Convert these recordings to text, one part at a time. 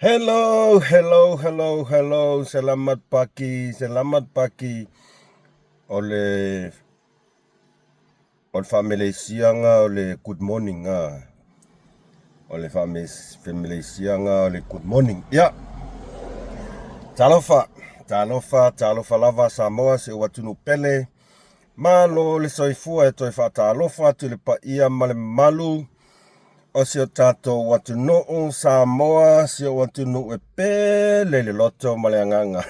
Hello, hello, hello, hello, selamat pagi, selamat pagi. O le o le faamelesiaga o le good morning a. O le faamelesiaga o le good morning. Ia. Talofa, talofa, talofa lava Samoa si ou atunuu pele. Malo le soifua e toe faatalofa atu i le paia ma le mamalu o si o tatou atunuu Samoa, si ou atunuu e pele i le loto ma le agaga.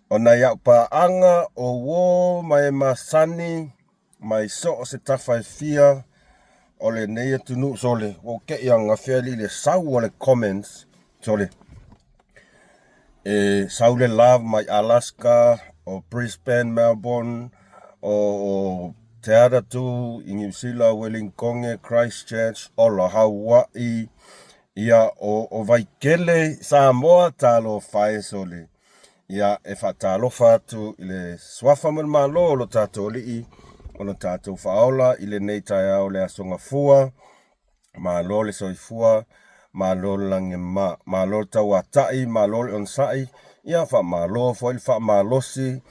O nai au paaga o uō ma e masani mai so o se tafa e fia o lenei atunuu sole, ua ou te i ananafi alii i le sau o le comments sole. E sau le love mai Alaska, o Brisbane, Melbourne, o, o Te Atatū i Niu Sila, Wellingtonge, Christchurch, ola Hawaii, ia o, o Vaikele, Samoa, talofa e sole. Ia, e faatalofa atu i le Suafa ma le Malo o lo tatou Alii ma lo tatou Faaola i lenei taeao o le Aso Gafua. Malo le soifua, malo le lagima, malo le tauatai, malo le onosai, ia faamalo foi le faamalosi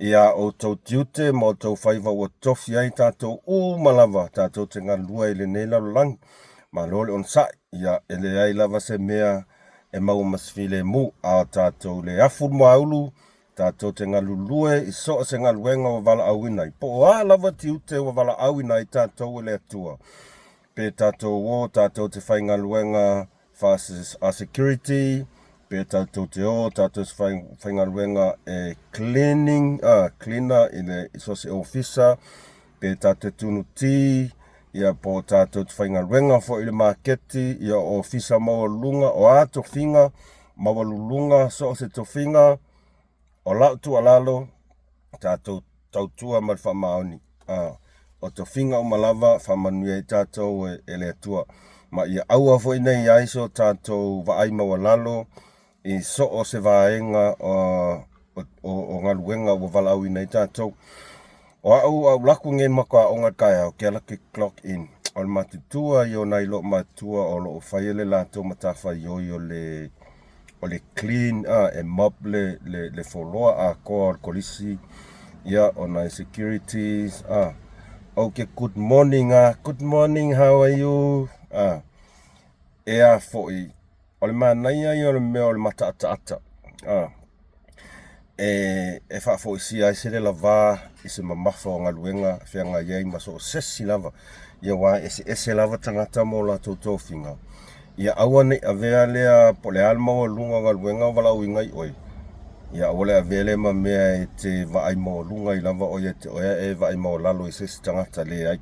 i a outou tiute ma outou faiva ua tofi ai tatou uma lava tatou te galulue i lenei lalolagi. Malo le onosai, ia e leai lava se mea e maua ma se filemu, a o tatou le afu le muaulu, tatou te galulue i so o se galuega ua valaauina ai, po o a lava tiute ua valaauina ai tatou e le Atua, pe tatou o tatou te faigaluega faa security, pe tatou te o tatou te faigaluega e cleaning, cleaner i le i so o se ofisa, pe tatou te tunu ti, ia po o tatou te faigaluega foi i le maketi, ia o ofisa maualuluga, o a tofiga maualuluga, so o se tofiga, o lau tuualalo, tatou tautua ma le faamaoni. A, o tofiga uma lava, faamanuia ai tatou e, e le Atua. Ma ia aua foi ne i ai so tatou vaai maualalo i so o se vaega o, o, o galuega ua valaauina ai tatou. O au, au laku nei ma ka aoga i le taeao, ke ala ke clock in. O le matutua ia o nai loo matua o loo faia le latou matafaioi o le o le clean a e mop le le le foloa atoa o le kolisi ia o nai securities a okay good morning a good morning how are you a e a foi O le manaia ia o le mea o le mataataata a e, e faafoisia ai se lela va i se mamafa o galuega e feagai ai ma so o sesi lava, ia aua e eseese lava tagata ma o latou tofiga, ia aua ne i avea lea po o le a le maualuga o galuega o valaauina i oe, ia aua le avea lea ma mea e te vaai maualuga ai lava oe ia te oe ae e vaai maualalo i se isi tagata. Leai.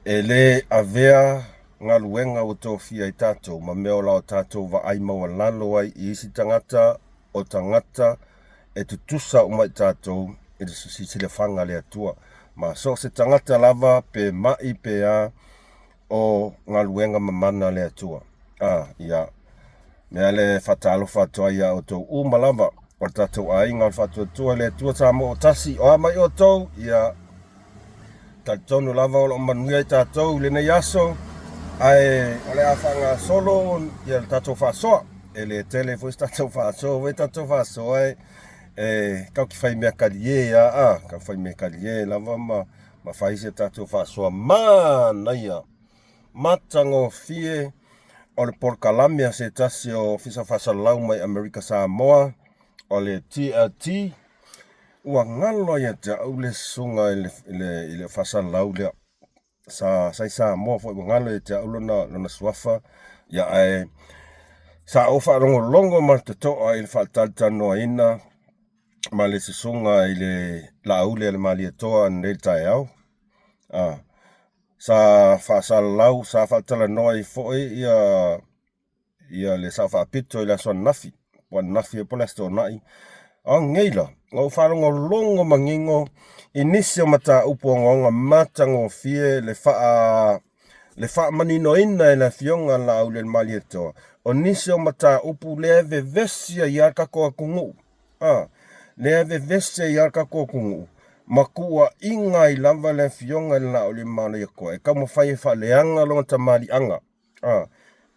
E le avea galuega ua tofia ai tatou ma mea o la o tatou vaai maualalo ai i isi tagata o tagata e tutusa uma i tatou i le silafaga a le Atua. Ma so o se tagata lava pe ma'i pe a o galuega mamana a le Atua. A, ia, mea lea e faatalofa atu ai ia outou uma lava o le tatou aiga o le Faatuatua i le Atua Samoa ua tasi, o a mai outou, ia Talitonu lava o lo o manuia ai tatou i lenei aso, ae o le a faagasolo ia le tatou faasoa. E le tele foi se tatou faasoa, foi tatou faasoa e, e tau te fai mea kalie a, a, tau fai mea kalie lava ma, ma fai se tatou faasoa manaia, matagofie o le polokalame a se tasi o Ofisa Faasalalau mai Amerika Samoa, o le TLT, Ua galo ia te au le susuga i le, i le, i le faasalalau lea. Sa, sa i Samoa foi, ua galo ia te au lona, lona suafa. Ia ae sa ou faalogologo ma le totoa i le faatalatalanoaina ma le susuga i le Laauli a le Malietoa ananei i le taeao. Ah, sa faasalalau, sa faatalanoa ai foi ia ia le Sao Faapito i le aso ananafi, po o ananafi ea po o le Aso Toonai. A nei la, na ou faalogologo manino i nisi o mataupu ogaoga matagofie le faa le faamaninoina e le Afioga a Laaulialemalietoa o nisi o mataupu lea e vevesi ai lava le tatou atunuu, a, lea e vevesi ai lava le tatou atunuu ma tuuaiga ai lava le Afioga i le Laaulialemalietoa e taumafai e faaleaga lona tamaliiaga. A.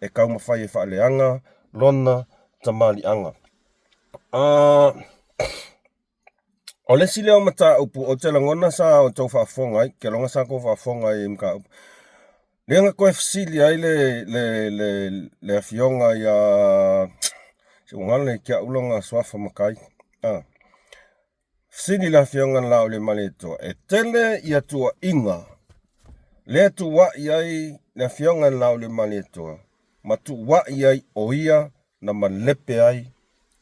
e taumafai e faaleaga lona tamaliiaga. O le isi lea o mataupu ou te lagona sa outou faafofoga ai, ou te lagona sa outou faafofoga ai i mataupu. Lea na toe fesili ai le afioga ia, se ua galo ia te au lona suafa matai. Fesili le afioga i le Laaulialemalietoa, e tele ia tuuaiga lea tuuai ai le afioga i le Laaulialemalietoa ma tuuai ai o ia na malepe ai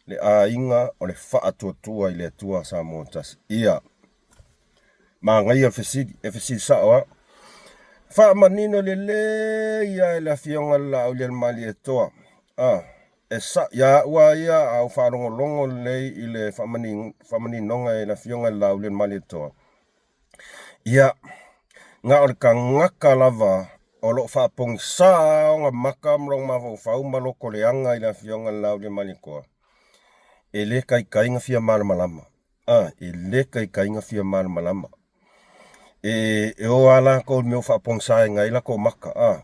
le aiga o le Faatuatua i le Atua Samoa Tasi. Ia, manaia le fesili, e fesili sao lava. Faamanino lelei lava e le Afioga i le Laaulialemalietoa, a, e sao, ia au lava ia a ou faalogologo lelei i le faamaninoga e le Afioga i le Laaulialemalietoa, Ia, na o le tagata lava o lo o faapogisa ona maka ma lona mafaufau ma lotoleaga i le Afioga i le Laaulialemalietoa, e le taitai ona fia malamalama. A, e le taitai ona fia malamalama. E o lava latou i le mea ua faapogisaina ai latou maka. A,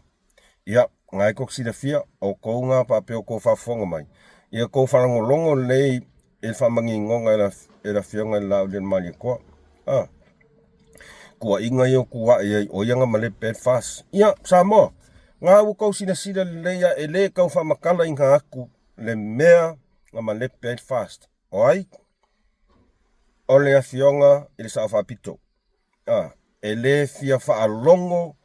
ia, na e tou te silafia, o outou na faapea o outou faafofoga mai, ia outou faalogologo lelei i le faamaninoga e le Afioga i le Laaulialemalietoa. A, tuuaiga ia ua tuuai ai, o ia na malepe ai le FAST. Ia, Samoa, na ua outou silasila lelei lava, e le tau faamatalaina atu le mea na malepe ai le FAST. O ai? O le Afioga i le Sao Faapito. A, e le fia faalogo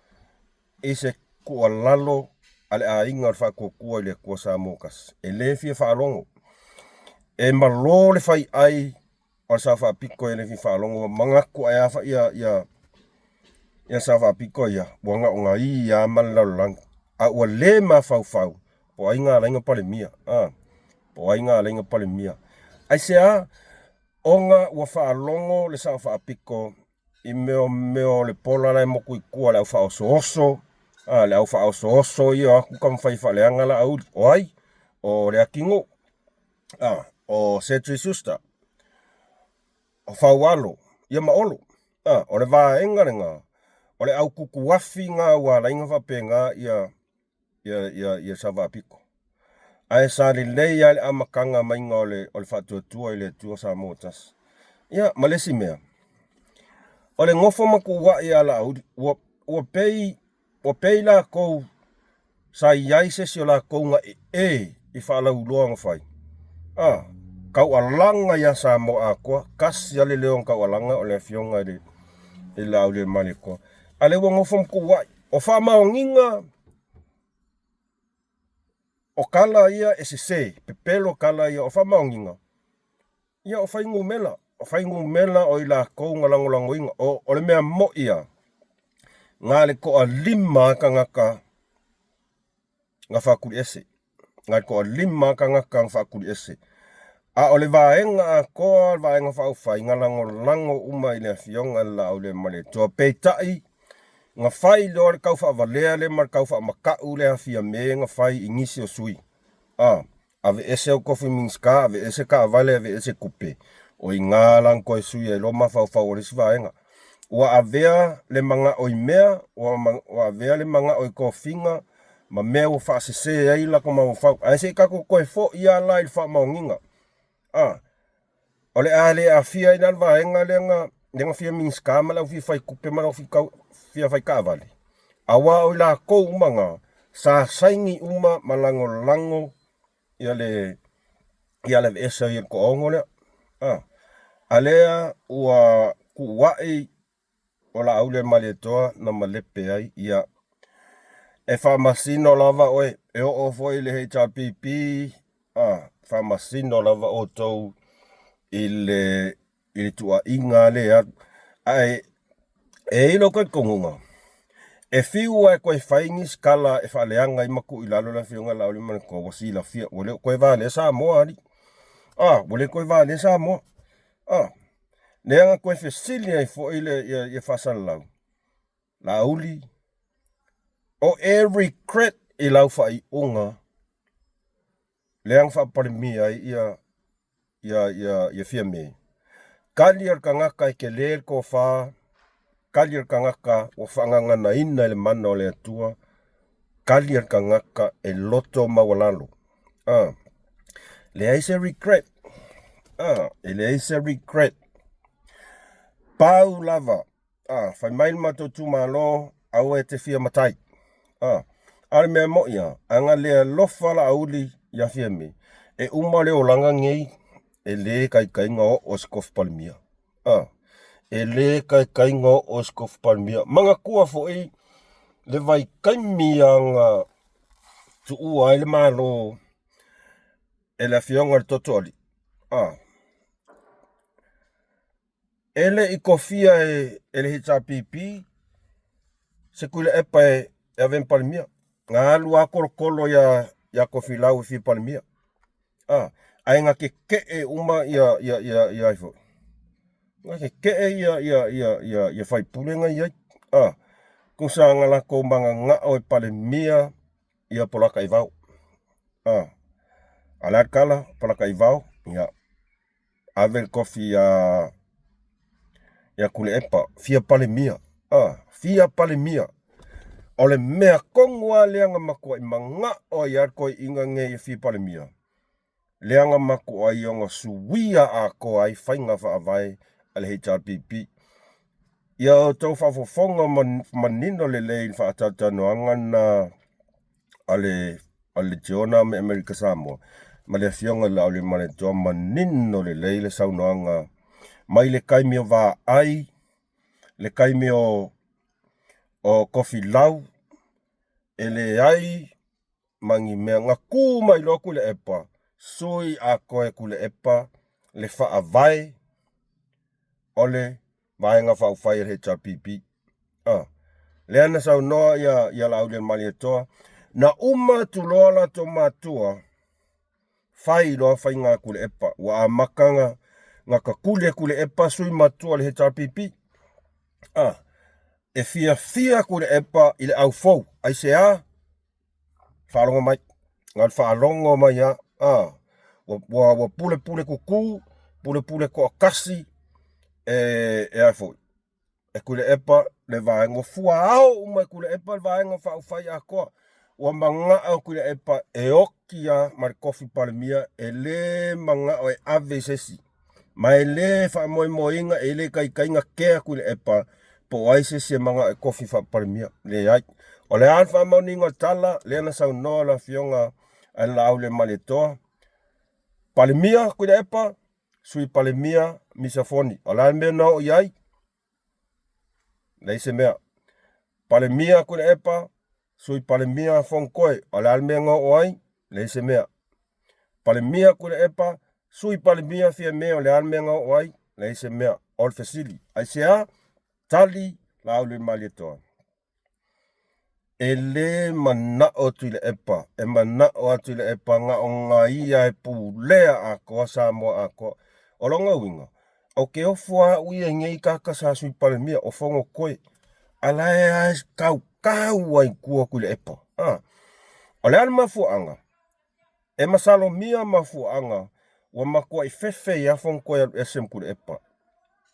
i se tuualalo a le aiga o le Faatuatua i le Atua Samoa Tasi. E le fia faalogo. E malo le faiai o le Sao Faapito e le fia faalogo. Ua manatu ae a fa ia Sao Faapito ia, ua na o ia lava ma le lalolagi. A ua le mafaufau po o ai na ala ai ona Palemia. A, po o ai na ala ai ona Palemia. Aisea? Ona ua faalogo le Sao Faapito i mea o le pola la e motu i tua, le au faaosooso, a, le au faaosooso ia o atu taumafai e faaleaga Laauli. O ai? O Leatinuu, a, o Cedric Schuster, o Faualo, ia ma Olo. A, o le vaega lena, o le au tutuafi na ua ala ai ona faapena ia Sao Faapito. Ae sa lelei lava le amataga maiga o le Faatuatua i le Atua Samoa Tasi. Ia, ma le isi mea, o le nofo ma tuuai ia Laauli, ua pei latou sa i ai se isi o latou na ee i faalauiloa na fai. A, taualaga ia Samoa atoa, tasi lava le leo na taualaga o le Afioga i le Laaulialemalietoa. A lea ua nofo ma tuuai. O faamaoniga o tala ia e sese, pepelo tala ia o faamaoniga, ia o fuainumera, o fuainumera o i latou na lagolagoina. O le mea moi lava, na o le toalima lava tagata na faatuliese, na o le toalima lava tagata na faatuliese. A o le vaega atoa, le vaega faaupufai, na lagolago uma i le Afioga i le Laaulialemalietoa. Peitai, na fai loa le taufaavalea lea ma le taufaamatau lea a Fiame na fai i nisi o sui. A, aveese au tofi Minisita, aveese taavale, aveese tupe. O i ina la na toe sui ai loa mafaufau o le isi vaega. Ua avea le manao i mea, ua avea le manao i tofiga ma mea ua faasese ai latou mafaufau. Ae se i tatou toe foi lava la i le faamaoniga. A, o le a le aafia ai la le vaega lea na fia Minisita ma le au fia fai tupe ma le au fia fai taavale, aua o i latou uma na, sa saini uma ma lagolago ia le aveese ai o le toaono lea. A lea ua tuuai o Laaulialemalietoa na malepe ai, ia e faamasino lava oe, e oo foi i le HRPP, faamasino lava outou i le tuuaiga lea e alu. Ae e i ai lou talitonuga, e fiu lava e toe fai nisi tala e faaleaga ai ma tuu i lalo le Afioga ia Laaulialemalietoa, ua silafia, ua le o toe valea Samoa alii. Ua le toe valea Samoa. Lea na toe fesili ai foi le faasalalau, Laauli, o e regret i lau faaiuga lea na faapalemia ai ia Fiame? Tali a le tagata e tele le tofa, tali a le tagata ua faagaganaina i le mana o le Atua. tali a le tagata e loto maualalo. A, leai se regret. A, e leai se regret. Pau lava. A, fai mai le matou itumalo, aua e te fia matai. A, a o le mea moʻi a, a na le alofa Laauli ia Fiame, e uma le olaga nei, e le taitai na oo i se tofi Palemia. A, e le taitai na oo i se tofi Palemia. Manatua foi le vaitaimi a na tuua ai le Malo e le Afioga i le Tootooalii. A, e le i tofia e le HRPP se Tuilaepa e ave ma Palemia. Na alu lava tolotolo ia Tofilau e fia Palemia. A, ae na tetee uma ia ia ia ia ai foi. Na tetee ia ia ia ia ia faipule na i ai. A, tusa na latou mananao e Palemia ia Polataivao. A, a le a le tala Polataivao, ia ave le tofi ia ia Tuilaepa, fia Palemia. A, fia Palemia. O le mea tonu lava lea na matuai manao ai lava le toeaina nei e fia Palemia, lea na matuai ona suia atoa ai faiga faavae a le HRPP. Ia outou faafofoga manino lelei i le faatalatalanoaga lena a le a le Legiona me Amerika Samoa ma le Afioga i le Laauliamaletoa, manino lelei le saunoaga mai le taimi o Vaai, le taimi o Tofilau, e leai ma ni mea. Na tu mai loa Tuilaepa, sui atoa e Tuilaepa le faavae o le Vaega Faaupufai a le HRPP. A, lea na saunoa ia, ia Laaulialemalietoa, na uma atu loa latou matua, fai loa faiga a Tuilaepa. Ua amata na, na tatuli e Tuilaepa sui matua o le HRPP. A, e fiafia Tuilaepa i le au fou. Aisea? Faalogo mai. Na o le faalogo mai lava. A, ua, ua, ua pulepule kuku, pulepule toatasi, e, e a foi, e Tuilaepa le vaega. Ua fuaao uma e Tuilaepa le vaega faaupufai atoa. Ua manao Tuilaepa e oti lava ma le tofi Palemia, e le manao e ave i se isi. Ma e le faamoemoeina, e le taitai na kea Tuilaepa po o ai se isi e manao e tofi faa-Palemia. Leai. O le a le faamaoniga o le tala lea na saunoa le Afioga a le Laaulialemalietoa, Palemia Tuilaepa, Sui Palemia Misa Foni. O le a le mea na oo i ai? Leai se mea. Palemia Tuilaepa, Sui Palemia Fonotoe. O le a le mea na oo ai? Leai se mea. Palemia Tuilaepa, Sui Palemia Fiame. O le a le mea na oo ai? Leai se mea. O le fesili, aisea? Tali Laaulialemalietoa. E le manao Tuilaepa, e manao lava Tuilaepa na o na ia e pulea atoa Samoa atoa. O lona uiga, ou te ofo lava au ia i nei tagata sa Sui Palemia, o Fonotoe, a la e lava e tautau lava i tua Tuilaepa. A, o le a le mafuaaga? E masalomia mafuaaga ua matuai fefe ai lava Fonotoe e alu ese ma Tuilaepa.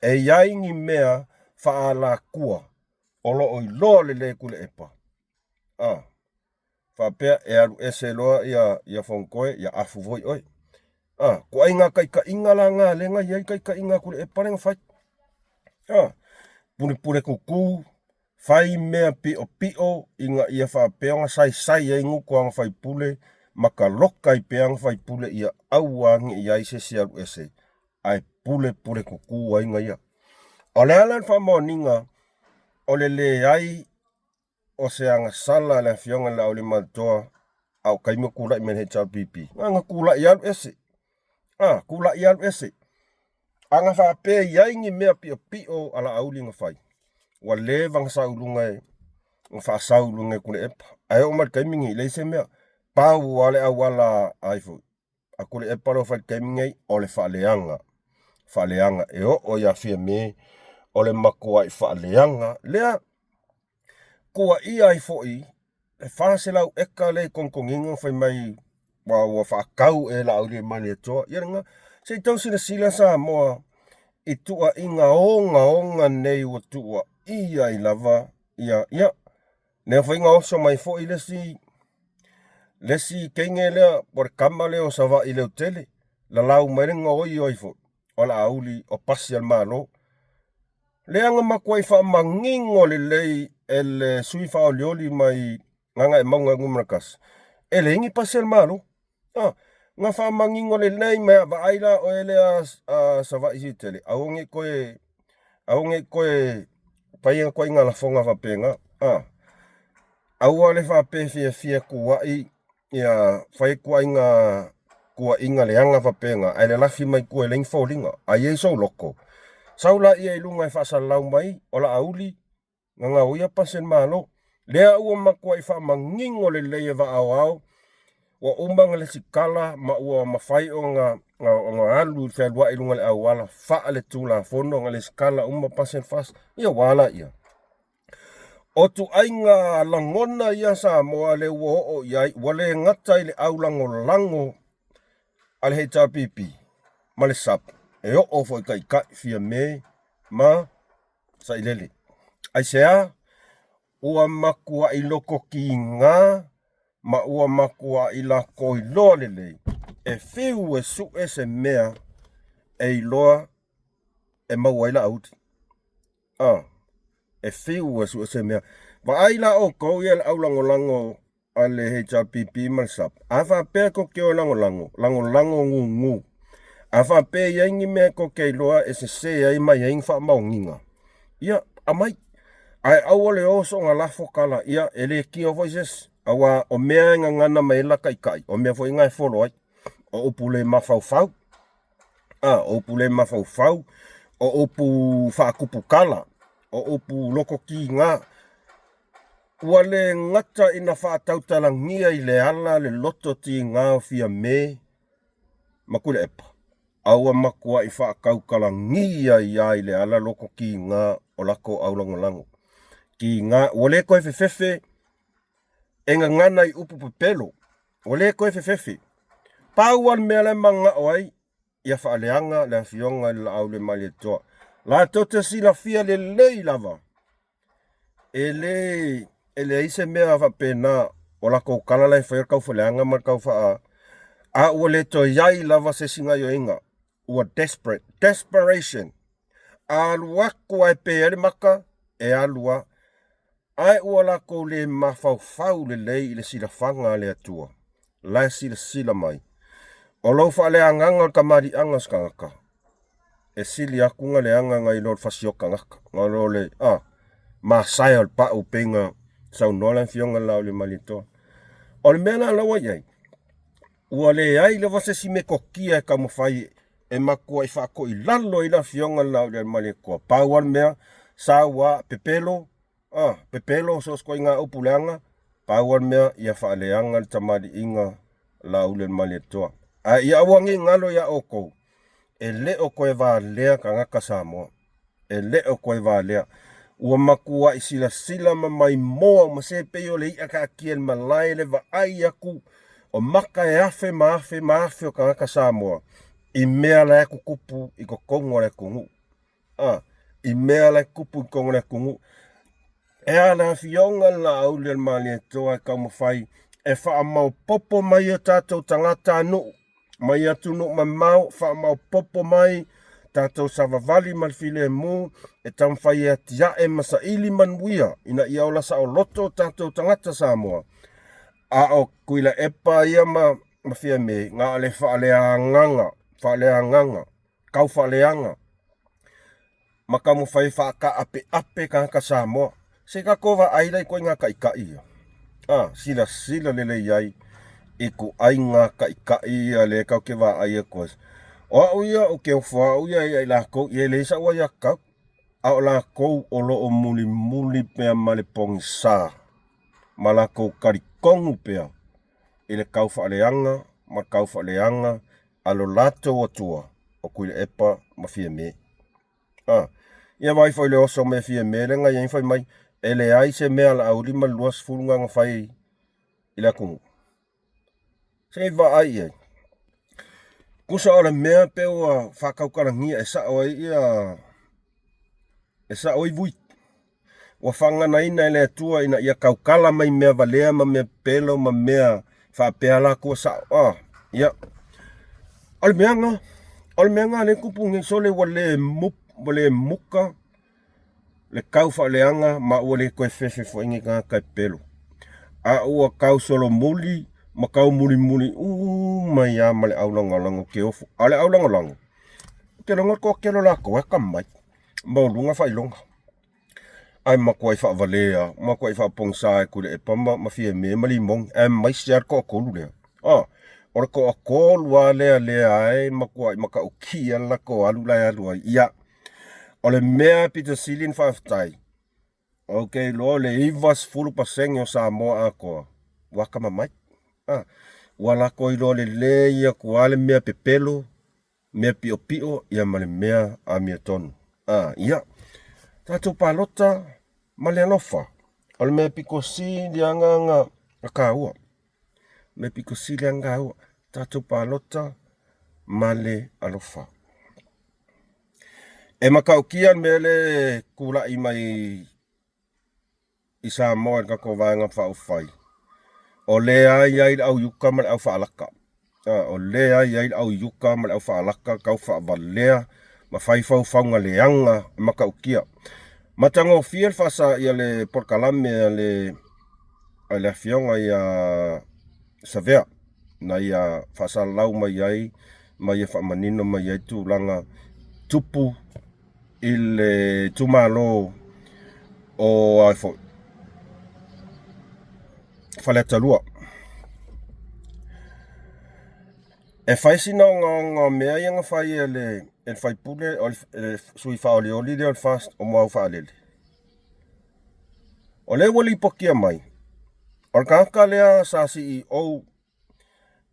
E i ai ni mea faaalatua o lo o iloa lelei e Tuilaepa, a faapea e alu ese loa ia ia Fonotoe, ia afu foi oe. A, ituaiga taitaiga la na lea na i ai taitaiga a Tuilaepa lea na fai. A, pulepule kuku, fai mea piopio ina ia faapea ona saisai ai gutu a ana faipule ma taloka ai pea ana faipule ia aua ne i ai se isi e alu ese ae pulepule kuku ai na ia. O le a la le faamaoniga o le leai o se agasala a le Afioga i le Laauliamaletoa a o taimi o tulai mai le HRPP? Na ona tulai alu ese. A, tulai alu ese. A na faapea e i ai ni mea piopio a Laauli na fai, ua leva ona sau i luga e, na faasau i luga e Tuilaepa. Ae oo mai i le taimi lenei, leai se mea. Pau lava le auala a ifo, a Tuilaepa lea ua fai i le taimi lenei, o le faaleaga. Faaleaga e oo ia Fiame, o le matuai faaleaga lea. Tuuaia ai foi le 400 eka lea i Togitogiga fai mai ua faatau e Laaulialemalietoa. Ia lena, se i tau silasila Samoa i tuuaiga ogaoga nei ua tuuaia ai lava ia, ia, lea foi na oso mai foi le isi. Le isi kenge lea po o le kama lea o Savaii leotele, lalau mai le gaoi ai foi o Laauli o pasi a le Malo. Lea na matuai faamanino lelei e le sui faaolioli mai Gagaemauga 1, e leai ni pasi a le Malo. Ah, na faamanino lelei mai, a vaai la oe lea a Savaii Sitele, aua ne i toe, aua ne i toe faia ituaiga lafoga faapena. Ah, aua le faapea fiafia tuai ia fai ituaiga tuuaiga leaga faapena, ae lalafi mai tua e leai ni foliga. A i ai sou loto, sau laia i luga e faasalalau mai o Laauli na gaoia pasi a le Malo. Lea ua matuai faamanino lelei e Vaa Aoao, ua uma ona lesitala ma ua mafai ona alu i le fealuai i luga o le auala faaletulafono na lesitala uma pasi a le FAST. Ia ua a laia? O ituaiga lagona ia Samoa lea ua oo i ai, ua le gata i le aulagolago a le HRPP ma le SUPP, e oo foi i taitai Fiame ma Sailele. Aisea? Ua matuai loto tiga ma ua matuai latou iloa lelei e fiu e sue se mea e iloa e maua ai Laauli. A, e fiu e sue se mea. Vaai la outou ia le aulagolago a le HRPP ma le SUPP. A faapea tou te o e lagolago, lagolago gugu. A faapea e i ai ni mea tou te iloa e sese ai ma i ai ni faamaoniga, ia, aumai. Ae aua le o soona lafo tala, ia, e le tio foi se isi. Aua o mea e gagana mai ai la taitai, o mea foi na e folo ai. O upu le mafaufau, a, o upu le mafaufau, o upu faatuputala, o upu loto tiga. Ua le gata ina faatautalagia i le ala le loto tiga o Fiame ma Tuilaepa, a ua matuai faatautalagi ai lava i le ala loto tiga o latou aulagolago. Tiga, ua le toe fefefe e gagana i upu pepelo, ua le toe fefefe. Pau lava le mea la e mananao ai, ia faaleaga le Afioga i le Laaulialemalietoa. Latou te silafia lelei lava, e le e leai se mea faapena o latou tala la e fai o le taufaaleaga ma le tau faa a ua le toe i ai lava se isi gaoioiga ua desperate, desperation. A alu atu lava e pe ai le maka, e alu lava. Ae ua latou le mafaufau lelei i le silafaga a le Atua, la e silasila mai. O lou faaleagaga o le tamaliiaga o se tagata, e sili atu na leaga nai lo le fasiota tagata, nai lo le a, masae o le pau pei na saunoa le Afioga i le Laaulialemalietoa. O le mea la la ua i ai, ua leai lava se isi metotia e taumafai e matuai faatoilalo ai le Afioga i le Laaulialemalietoa. Pau lava le mea, sau lava pepelo, A, pepelo so o se ituaiga upu leaga, pau lava le mea ia faaleaga le tamaliiga Laaulialemalietoa. Ae ia aua ne i galo iā outou, e le o toe valea tagata Samoa. E le o toe valea. Ua matuai silasila ma maimoa uma se pei o le i'a taatia i le malae le vaai atu o maka e afe ma afe ma afe o tagata Samoa i mea la e tutupu i totonu o le atunuu. A, i mea la e tupu i totonu o le atunuu. E a le Afioga i le Laaulialemalietoa e taumafai e faamaopoopo mai o tatou tagatanuu mai atunuu mamao, faamaopoopo mai tatou savavali ma le filemu e taumafai e atiae ma saili manuia ina ia ola saoloto o tatou tagata Samoa. A o Tuilaepa ia ma Fiame, na o le faaleagaga, faaleagaga taufaaleaga ma taumafai e faataapeape tagata Samoa. Se i tatou vaai la i ituaiga taitai ia. A, silasila lelei ai i ituaiga taitai ia lea tatou te vaai atu ai. O au ia, ou te ofo au ia ia i latou, ia e leai sau aiatatau, a o latou o lo o mulimuli pea ma le pogisa ma latou talitonu pea i le taufaaleaga ma le taufaaleaga a lo latou Atua o Tuilaepa ma Fiame. A, ia vaai foi i le oso mai a Fiame lea na i ai fai mai, e leai se mea a Laauli ma le 20 na na fai i le atunuu. Se i vaai i ai. Tusa o le mea pe ua faatautalagia e sao ai ia e sao ai vui. Ua faaganaina e le Atua ina ia tautala mai mea valea ma mea pepelo ma mea Faapea la kua sa'o a. Ia. O le mea lena, o le mea lena lea e tupu nei, sole ua le ua le muka le tau faaleaga ma ua le toe fefe foi nei tagata e pepelo. A ua tau solomuli ma tau mulimuli uma ai lava ma le aulagolago ke ofo. A o le aulagolago, ou te iloa na o le toatele o latou e atamamai, maualuga faailoga. Ae matuai faavalea, matuai faapogisa e Tuilaepa ma Fiame ma Limoni, aemaise lava le toatolu lea. O le toatolu lava lea lea e matuai matautia le latou alu la e alu ai. Ia, o le mea pito sili ona faafetai, ou te iloa o le 90% o Samoa atoa ua atamamai. Ua latou iloa lelei atu lava le mea pepelo, mea piopio ia ma le mea amiotonu. Ia, tatou palota ma le alofa. O le mea pito sili lava ona taua. Mea pito sili lava ona taua, tatou palota ma le alofa. E matautia le mea lea e tulai mai i Samoa i le tatou Vaega Faaupufai, o lea e i ai le au iuta ma le au faalaka. O lea e i ai le au iuta ma le au faalaka tau faavalea ma fai faufauga leaga e matautia. Matagofie le faasa ia le polokalame a le a le afioga ia Savea na ia faasalalau mai ai ma ia faamanino mai ai tulaga tupu i le itumalo o foi Faleata 2. E fai sina ogaoga o mea ia na fai e le faipule o le sui faaolioli lea o le FAST o Moaufaalele. O lea ua lipotia mai, o le tagata lea sa CEO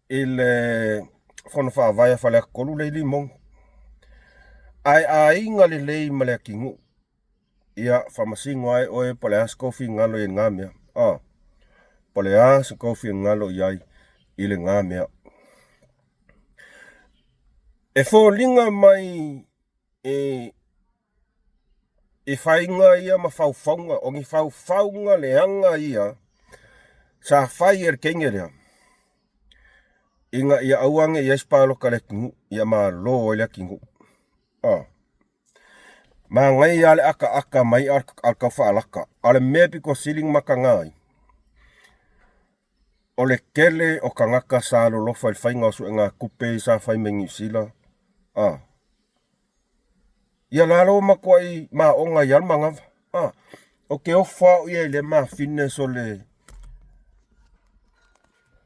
i le Fono Faavae a Faleata 3 lea i Limoni. Ae aiga lelei ma le atinuu. Ia, faamasino ai oe po o le a se tou finagalo i lena mea. Po o le a se tou finagalo i ai i lena mea. E foliga mai i faiga ia ma faufauga, o ni faufauga leaga ia sa fai e le teine lea, ina ia aua ne i i ai se palota a le atunuu, ia malo ai le atunuu. Manaia lava le akaaka mai a o le tau faalaka. A o le mea pito sili ona mataga ai, o le tele o tagata sa lolofa i le faiga o suegatupe sa fai mai Niu Sila. Ia la la ua matuai maoga ai lava le manava. Ou te ofo au ia i lea mafine sole.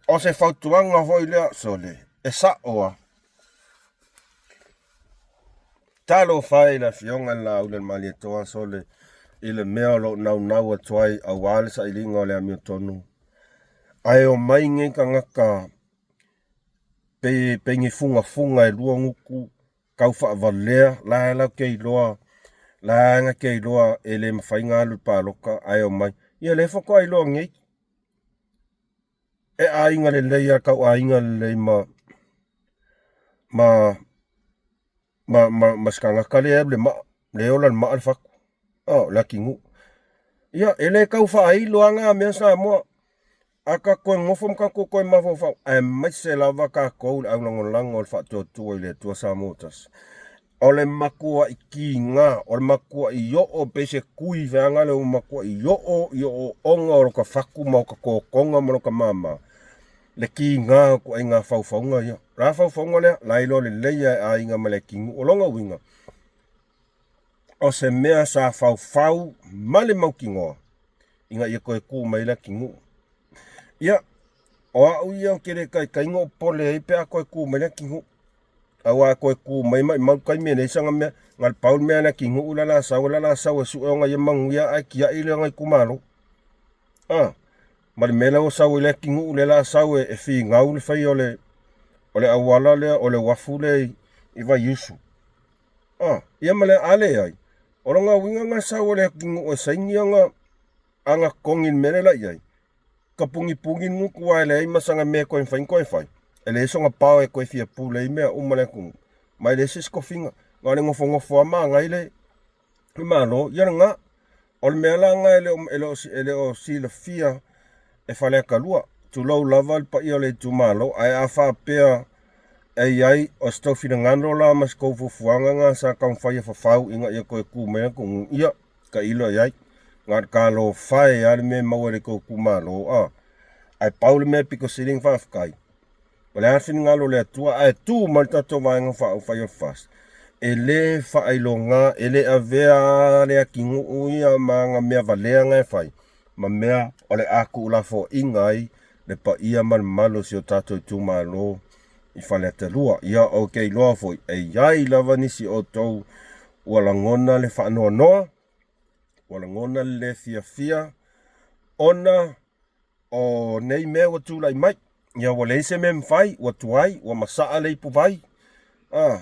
O se fautuaga foi lea sole, e sa'o lava. Talofa e i le Afioga i le Laauli o le Malietoa sole i le mea o lo o naunau atu ai aua le sailiga o le amiotonu. Ae omai nei tagata pei pei ni fugafuga e lua gutu tau faavalea la e latou te iloa la e te iloa e le mafai ona alu i le palota ae omai. Ia lea faatoa iloa nei e aiga lelei a tau aiga lelei ma ma ma ma ma se tagata lea e alu i le maa, lea e ola i le maa le fatu. O le atinuu. Ia, e le tau faailo lava na mea Samoa. A tatou toe nofo ma tatou toe mafaufau, aemaise lava tatou le aulagolago o le faatuatua i le Atua Samoa ua tasi. O le matuai kiga, o le matuai oo pei se tui feaga lea ua matuai oo i ooooga o lota fatu ma ota totoga ma lota mama, le kiga o ituaiga faufauga ia. O le a faufauga lea? La e iloa lelei lava e aiga ma le atinuu. O lona uiga, o se mea sa faufau ma le mautinoa ina ia toe tu mai le atinuu. Ia, o au ia ou te le taitai ona ou popole ai pe a toe tu mai le atinuu. Aua a toe tu mai maumau le taimi e leai sana mea, na o le pau le mea a le atinuu la la sau, la la sau e sue ona ia manuia ae tiai le ona itumalo. Ma le mea lea ua sau ai le atinuu lea la sau e finau le faia o le o le auala lea o le uafu lea i Vaiusu. Ia ma le a leai, o lona uiga na sau e le atinuu e saini ana ana totogi i le mea lea la i ai, ka pugipugī le gutu aua e leai ma sana mea e toe mafai ona toe fai. E leai sona power e toe fia pule ai mea uma o le atunuu, ma e leai se isi tofiga. Na o le nofonofo lava ma agai le Malo, ia lena. O le mea la lena e le o silafia e Faleata 2. tulou lava le paia o le itumalo, ae a faapea e i ai o se tou finagalo la ma se tou fuafuaga na sa taumafai e fafau ina ia toe tu mai le atunuu, ia, tailo i ai. Na o le talofa e lava le mea e maua i le tou itumalo, a. Ae pau le mea pito sili ona faafetai, o le a le finagalo o le Atua, ae tu mai le tatou Vaega Faaupufai o le FAST, e le faailoga, e le avea le atinuu ia ma ana mea valea na e fai, ma mea o le a tuulafoaiina ai le paia ma le mamalu o si o tatou itumalo i Faleata 2. Ia, ou te iloa foi, e i ai lava nisi o outou ua lagona le faanoanoa, ua lagona le le fiafia, ona o nei mea ua tulai mai. Ia, ua leai se mea e mafai, ua tuai, ua masaa le ipuvai. Ah,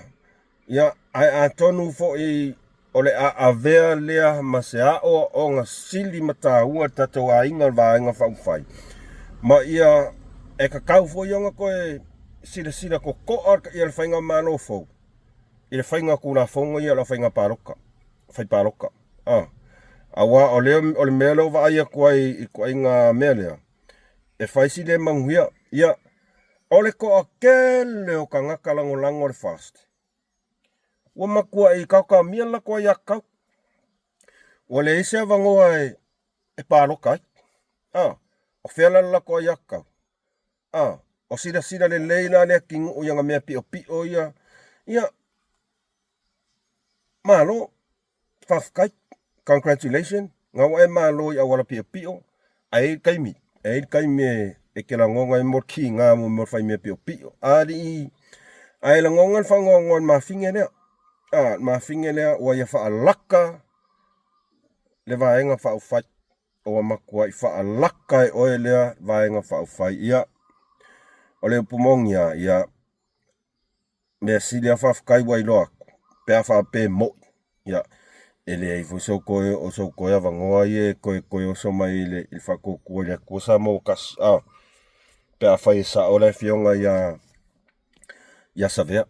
ia, ae atonu foi o le a avea lea ma se aoaoga sili ma taua i le tatou aiga o le Vaega Faaupufai, ma ia e tatau foi ona toe silasila totoa ia le faigamalo fou i le faiga o Tulafono ia o le faiga palota, fai palota. Ah, aua o lea o le mea lea ua vaai atu ai i ituaiga mea lea, e fai si le manuia. Ia, o le toatele o tagata lagolago o le FAST, ua matuai taotaomia le latou aiatatau. Ua leai se avanoa e palota ai. Ah, o fea la le latou aiatatau? Ah, o silasila lelei la le atinuu i ana mea piopio ia. Ia, malo, faafetai, congratulation, na ua e malo i auala piopio, ae i ai le taimi, e i ai le taimi e te lagona ai mo le kiga mo le fai mea piopio. Alii, ae lagona le faanoanoa i le mafine lea. Ah, le mafine lea ua ia faalaka le Vaega Faaupufai. Ua matuai faalaka e oe lea Vaega Faaupufai. Ia, o le upu moni lava, ia, mea sili lava faafetai ua iloa atu, pe a faapea e moi, ia, e leai foi sou toe, o sou toe avanoa ia e toe toe oso mai i le, i le Faatuatua i le Atua Samoa ua tasi, a, pe afai e sao le afioga ia, ia Savea.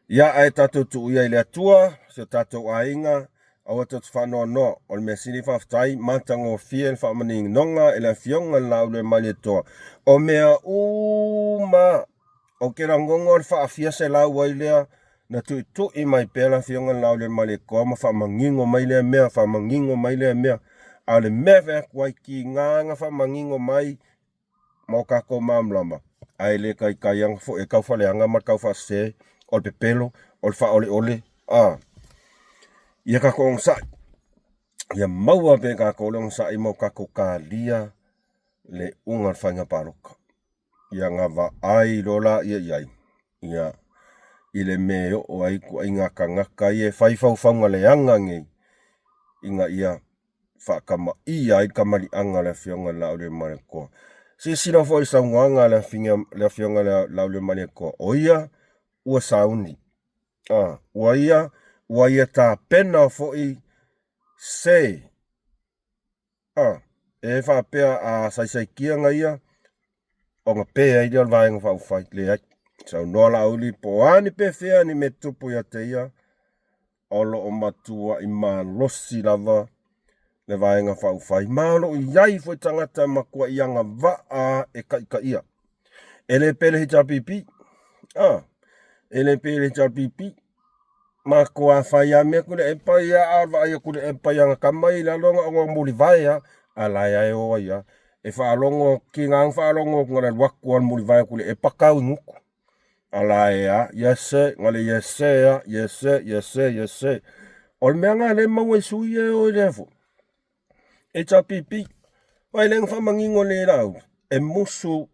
Ia, ae tatou tuu ia i le Atua, si o tatou aiga, aua tatou te faanoanoa, o le mea sili faafetai, matagofie le faamaninoga e le afioga i le Laaulialemalietoa, o mea uma Ou te lagona o le faafia selau ai lea na tuitui mai pea le Afioga i le Laaulialemalietoa ma faamanino mai lea mea, faamanino mai lea mea. A o le mea e fai atu ai, tiga na faamanino mai ma o tatou malamalama, ae le taitai ana foi e taufaaleaga ma le taufaasese, o le pepelo, o le faaoleole, a. Ia tatou onosai, ia maua pea e tatou le onosai ma o tatou talia le iuga o le faiga palota. Ia na vaai loa laia i ai, ia, i le mea e oo ai ituaiga tagata ia e fai faufauga leaga nei, ina ia faatamaia ai le kamaliaga a le Afioga i le Laaulialemalietoa. Silasila foi i le saunoaga a le Afioga i le Laaulialemalietoa, o ia ua sauni, a, ua ia, ua ia tapena foi se A, e faapea a saisaitia na ia, ona pe ai lea o le Vaega Faaupufai. Leai. Saunoa Laauli po o a ni pefea ni mea tutupu ia te ia, o lo o matuai malosi lava le Vaega Faaupufai, ma o lo o i ai foi tagata e matuai agavaa e taitaia. E le pele HRPP. A, e le pele HRPP. Matua fai lava mea Tuilaepa ia, a o le vaai a Tuilaepa i ana tama ia i lalo na ona mulivae lava, a o la e lava e o ai lava. E faalogo, tiga ona faalogo atu na o le alu atu lava o le mulivae o Tuilaepa tau i gutu. A o la e lava, yes sir, na o le yes sir lava, yes sir, yes sir, yes sir. O le mea lena o lea e maua i sui usufono ia e o i lea foi HRPP. Aua e le na faamanino lelei e Laauli, e musu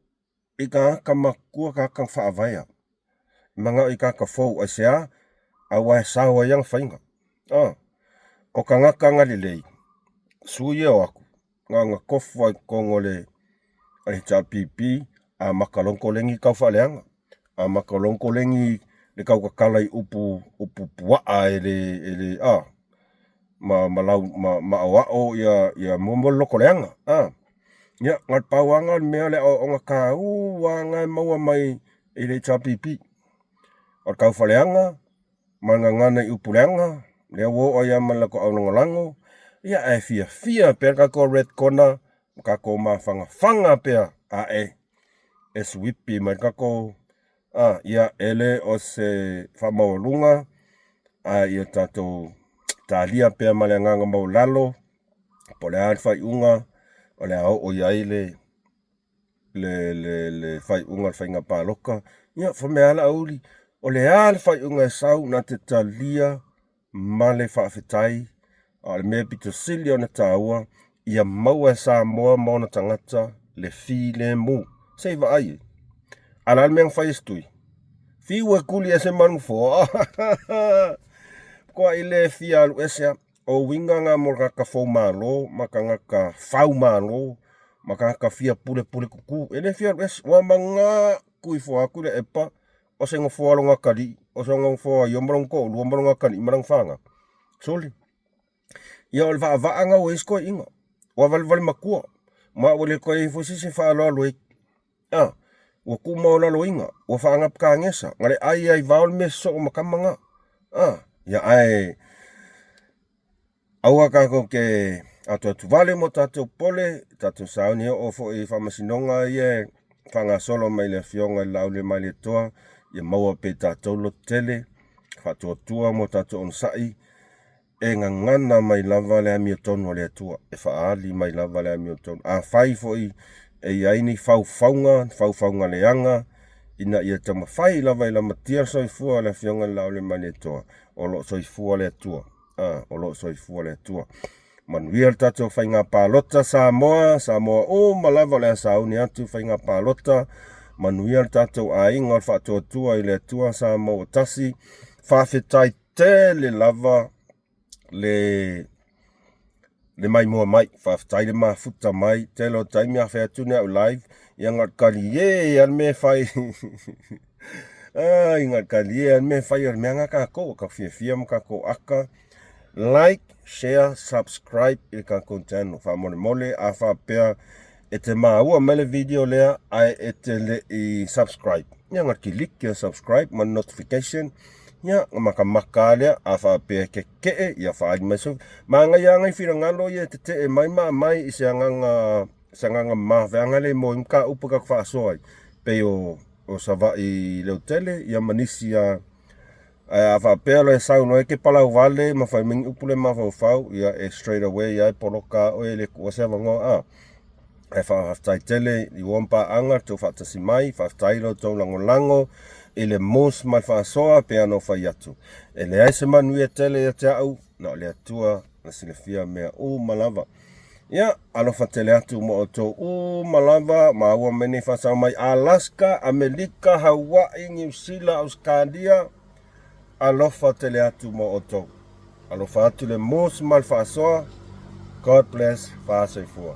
i tagata matutua tagata faavaea. E manao i tagata fou, aisea? Aua e sao ai ana faiga. Ah, o tagata agalelei, sui e o atu, na ona tofu lava i totonu o le HRPP, amata loa ona koleni le taufaaleaga, amata loa ona koleni le tautatala i upu, upu puaa e le, e le, ah, ma, ma lau, ma, ma aoao ia, ia mo, mo le loto leaga, ah. Ia, na o le pau lava lena o le mea o le aoaoga taua lena e maua mai i le HRPP. O le taufaleaga ma le gagana i upu leaga, lea ua oo ai lava ma le latou aulagolago, ia ae fiafia pea le tatou red corner ma tatou mafanafana pea ae. e suipi mai le tatou a ia e le o se faamaualuga ae ia tatou talia pea ma le agaga maualalo po o le a le faaiuga o le a oo i ai le le, le, le faaiuga o le faiga palota. Ia, fai mai lava Laauli, o le a le faaiuga e sau, na te talia ma le faafetai, a o le mea pito sili ona taua, ia maua e Samoa ma ona tagata le filemu. Se i vaai i ai. A o le a le mea na fai e se tui? Fiu e tuli ese ma le nofoa. Matua le fia alu ese lava. O uiga na mo le tagata foumalo ma tagata faumalo ma tagata fia pulepule tutu. E le fia alu ese. Ua manatu ifo lava Tuilaepa o se nofoa lona atalii, o se nofoa o ia ma lona toalua ma lona atalii ma lana fanau. Sole. Ia o le vaavaa na ua i ai isi toeaiina. Ua valevale matua. Ma ua le toe i ai foi se isi e faaaloalo ai. A, ua tuumaualaloina, ua faanapukanesa, na le ai lava i vao le mea sosoo ma tama na. A, ia ae aua tatou te atuatuvale ma o tatou popole, tatou sauni e oo foi i faamasinoga ia e faagasolo mai le Afioga i le Laaulialemalietoa, ia maua pea e tatou le lototele, faatuatua ma o tatou onosai, e gagana mai lava le amiotonu a le Atua, e faaali mai lava le amiotonu. Afai foi e i ai ni faufauga, faufauga leaga, ina ia taumafai lava e lamatia le soifua o le Afioga i le Laaulialemalietoa, o lo o soifua le Atua. A, o lo o soifua le Atua. Manuia le tatou faiga palota Samoa, Samoa uma lava o le a sauni atu i faiga palota. Manuia le tatou aiga o le faatuatua i le Atua Samoa ua tasi. Faafetai tele lava le le maimoa mai, faafetai le mafuta mai. Tele o taimi a fai atu ni au live, ia na o le talie lava le mea e fai. Ai, na o le talie lava le mea e fai, o le mea lena a tatou, ua tatou fiafia ma tatou aka. Like, share, subscribe i le tatou channel. Faamolemole a faapea e te maua mai le video lea ae e te le i subscribe, ia na kiliki le subscribe ma le notification, ia na matamata lava lea. A faapea e tetee, ia faaali mai sou manaia lava nai finagalo ia e tetee mai ma aumai i se agaga se agaga mama feaga le mo i mataupu tatou faasoa ai pei o o Savaii leotele ia ma nisi a. Ae a faapea loa e sau loa e te palauvale ma fai mai ni upu le mafaufau, ia e straight away lava e poloka oe e le tuua se avanoa a. Ae faafetai tele i uo ma paaga le tou faatasi mai, faafetai lo outou lagolago i le mos ma le faasoa pei ona ou fai atu. E leai se manuia tele ia te au, na o le Atua na silafia mea uma lava. Ia, alofa tele atu mo outou uma lava, maua mai nei faasao mai Alaska, Amelika, Hawaii, Niu Sila, Ausetalia, alofa tele atu mo outou. Alofa atu le mos ma le faasoa. God bless, faasoifua.